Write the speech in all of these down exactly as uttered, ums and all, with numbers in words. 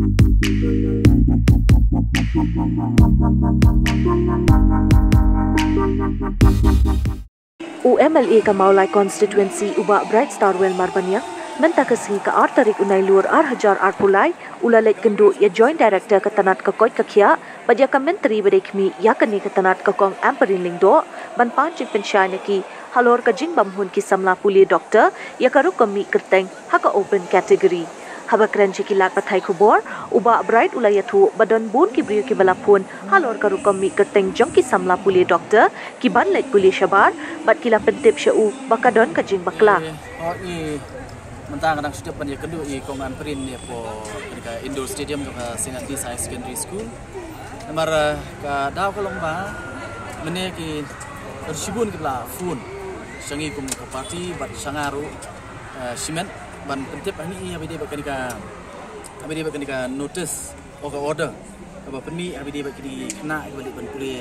U M L A ka Mawlai Constituency u Bah Bright Starwell Marbaniang, mynta ka sngi ka ar tarik u Nailur ar hajar arphew lai, u la leit kynduh ïa Joint Director ka tnat ka koit ka khiah bad ïa ka Myntri ba dei khmih ïa kane ka tnat ka Kong Ampareen Lyngdoh ban pan jingpynshai na ki halor ka jingbymhun ki samla pule doktor ïa ka rukom mih kyrteng ha ka open category. Haba kren sha ki lad pathai khubor, u Bah Bright u la ïathuh ba don bun ki briew kiba la phone halor ka rukom mih kyrteng jong ki samla pule doktor, ki ban leit pule shabar bad ki la pyntip sha u ba ka don ka jingbakla. Mynta nga dang shu tip ban ïakynduh ïa i Kong Ampareen ïa pdeng ka indoor stadium jong ka Saint Agnes Higher Secondary School. Namar, eh, ka daw ka long ba mynne ki don shibun kiba la phone sha ngi kum ka party bad sha nga ruh, eh, shimet ban pyntip ha ngi ïa ba dei bad kane ka, ba dei bad kane ka notice, o ka order kaba pynmih ha ba dei bad kine ki khynnah kiba leit ban pule,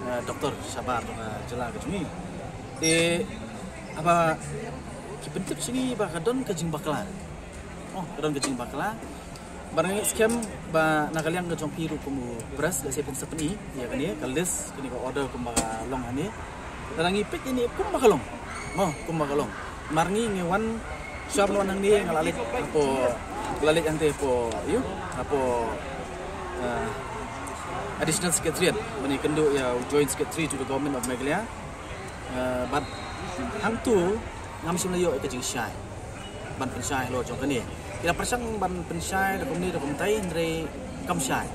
eh, doktor shabar jong ka jylla ka jong ngi. Te haba ki pyntip sha ngi ba ka don ka jingbakla. Oh, ka don ka jingbakla. Bad nga ngeit skhem ba na ka liang ka jong phi ruh kum u press lehse phin sa pyni ïa kane ka list, kane ka order kumba ka long hangne. Lada ngi peit ïa ne kumba ka long. Mo, kumba ka long. Mar ngi ngi wan, shuwa ban wan hangne nga la leit hapoh, la leit hangtei hapoh, ïa, hapoh, eh, Additional Secretariat ban ïakynduh ïa u Joint Secretary to the Government of Meghalaya. Eh, bad hangto ngam shym la ïoh ïa ka jingshai ban pynshai halor jong kane. Ki la pyrshang ban pynshai da kumne da kumtai, hynrei kam shai.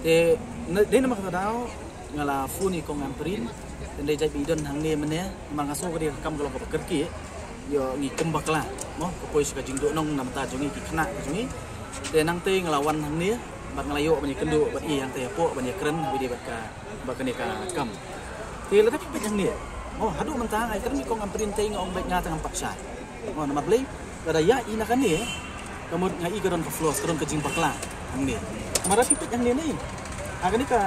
Te na, dei namar kata ka daw nga la phone ïa i Kong Ampareen, te hynrei jait ba i don hangne mynne, namar nga sngew ka dei ka kam ka long kaba kyrkieh ïa ngi kum bakla, mo, ka poi sha ka jingduhnong na bynta jong ngi ki khynnah ka jong ngi. Te nangta nga la wan hangne bad nga la ïoh ban ïakynduh bad i hangtei hapoh ban ïakren ha ba dei bad ka, bad kane ka kam. Te lada phi peit hangne, oh, haduh mynta nga ïakren ïa i Kong Ampareen te nga ong beit nga te ngam pat shai. Oh, namar balei? Lada ïa i na kane, ka mut nga i ka don ka flaws, ka don ka jingbakla hangne. Namar lada phi peit hangne ne, ha kane ka,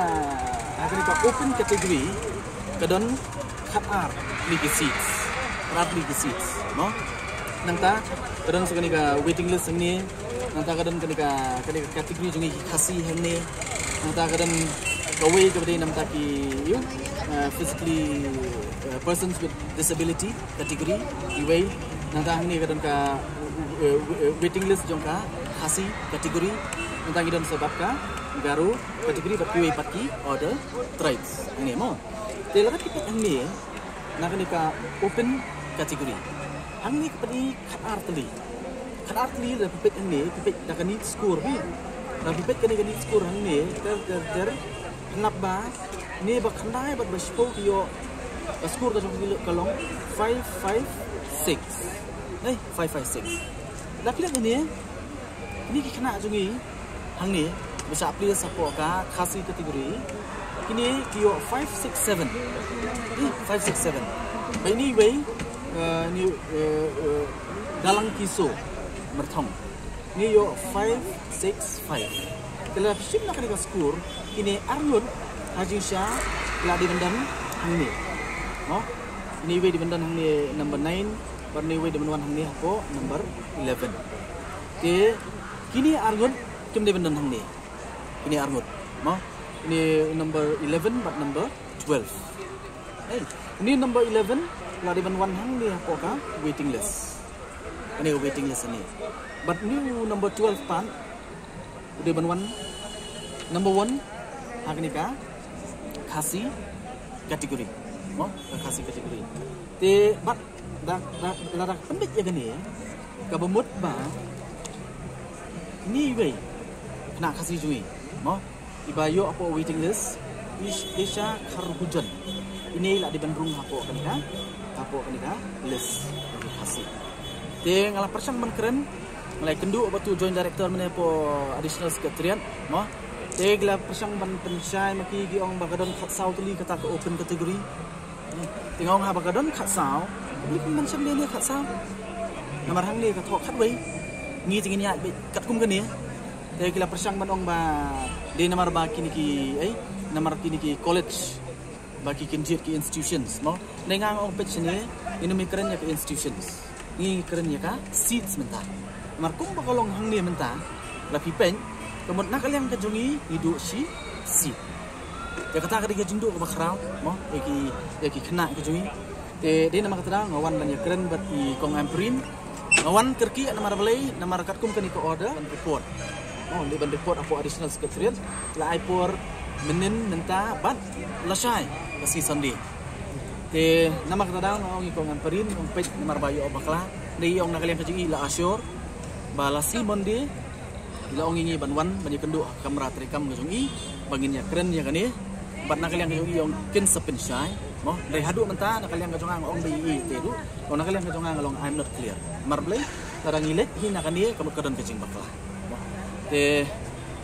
ha kane ka open category ka don khatar tylli ki seats. Khatar tylli ki seats, mo? Nangta ka don sa kane ka waiting list hangne. Nangta ka don kane ka, kane ka category jong ngi ki Khasi hangne. Nangta ka don kawei kaba dei namar ki, ïa, uh, physically, uh, persons with disability category, iwei. Nangta hangne ka don ka, uh, uh, waiting list jong ka Khasi category. Nangta ngi don sa bad ka Garo category bad kiwei pat ki other tribes hangne, mo. Te lada phi peit hangne na kane ka open category, hangne ka peit khatar tylli. Khatar tylli, lada phi peit hangne, phi peit da ka NEET score beit. Lada phi peit kane ka NEET score hangne, ter ter ter, hynrei ba ne ba khyndai bad ba shiphew ki ïoh, ka score ka jong ki ka long five five six. Nai, five five six. Lada phi leit hangne, kine ki khynnah jong ngi hangne ba shah plie hapoh ka Khasi category, kine ki ïoh five six seven. Ih, five six seven. Ba ine iwei, eh, ine, eh, eh, Galang Kiso Myrthong, ine ïoh five six five. Te lada phi shim na kane ka score, kine arngut ha jingshisha ki la dei ban don hangne, mo? Ine iwei dei ban don hangne number nine, bad ine iwei dei ban wan hangne hapoh number eleven. Te kine arngut kim dei ban don hangne. Kine arngut, mo? Kine number eleven bad number twelve. Hei, ine number eleven la dei ban wan hangne hapoh ka waiting list. Kane ka waiting list ine. Bad ine number twelve pat u dei ban wan number one ha kane ka Khasi category, mo? Ka Khasi category. Te bad da, da, lada pynbeit ïa kane, kaba mut ba ine iwei khynnah Khasi jong ngi, mo, iba ïoh hapoh waiting list, Ish-, Isha Kharhujon, ine i la dei ban rung hapoh kane ka, hapoh kane ka list jong ki Khasi. Te nga la pyrshang ban kren, nga la ïakynduh bad u Joint Director mynne hapoh Additional Secretariat, mo. Te ki la pyrshang ban pynshai ma ki, ki ong ba ka don khatsaw tylli kata ka open category. Te nga ong haba ka don khatsaw, balei phi mention ne khatsaw? Namar hangne ka thoh khatwei. Ngi te ngin ïaid beit katkum kane. Te ki la pyrshang ban ong ba dei namar ba kine ki, eh, namar kine ki college, ba ki kynjied ki institutions, mo. Te nga ong peit shane, ngin ym kren ïa ka institutions. Ngi kren ïa ka seats mynta. Namar kumba ka long hangne mynta, La phi peit, ka mut na ka liang ka jong ngi, ngi duh shi seat. Ïa kata ka dei ka jingduh kaba khraw, mo, ïa ki, ïa ki khynnah ka jong ngi. Te dei namar kata nga wan ban ïakren bad i Kong Ampareen. Nga wan kyrkieh namar balei, namar katkum kane ka order ban report. Mo, dei ban report hapoh Additional Secretariat, la ai por mynnin mynta bad lashai ka sngi Sunday. Te namar kata nga ong i Kong Ampareen, ong peit namar ba ïoh bakla. Dei ong na ka liang ka jong ngi la assure ba la sngi Monday la ong ïa ngi ban wan ban ïakynduh ha kamra treikam ka jong ngi ba ngin ïakren ïa kane. Bad na ka liang ka jong ngi ong kin sa pynshai. Mo, dei haduh mynta na ka liang ka jong nga ong ba i te duh. Ong na ka liang ka jong nga long I'm not clear. Namar balei, lada ngi leit hi na kane ka mut ka don ka jingbakla. Mo. Te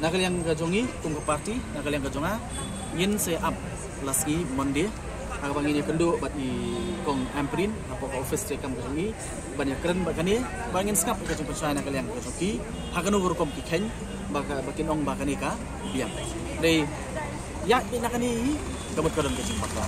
na ka liang ka jong ngi kum ka party, na ka liang ka jong nga ngin sa ïa ap la sngi Monday. Ha kaba ngin ïakynduh bad i Kong Ampareen hapoh ka office treikam ka jong ngi ban ïakren bad kane, ba ngin sngap ka jingpynshai na ka liang ka jong ki ha kano ka rukom ki kheiñ ba ka, ba kin ong ba kane ka biang. Dei ïa na kane hi ka mut ka don ka jingbakla.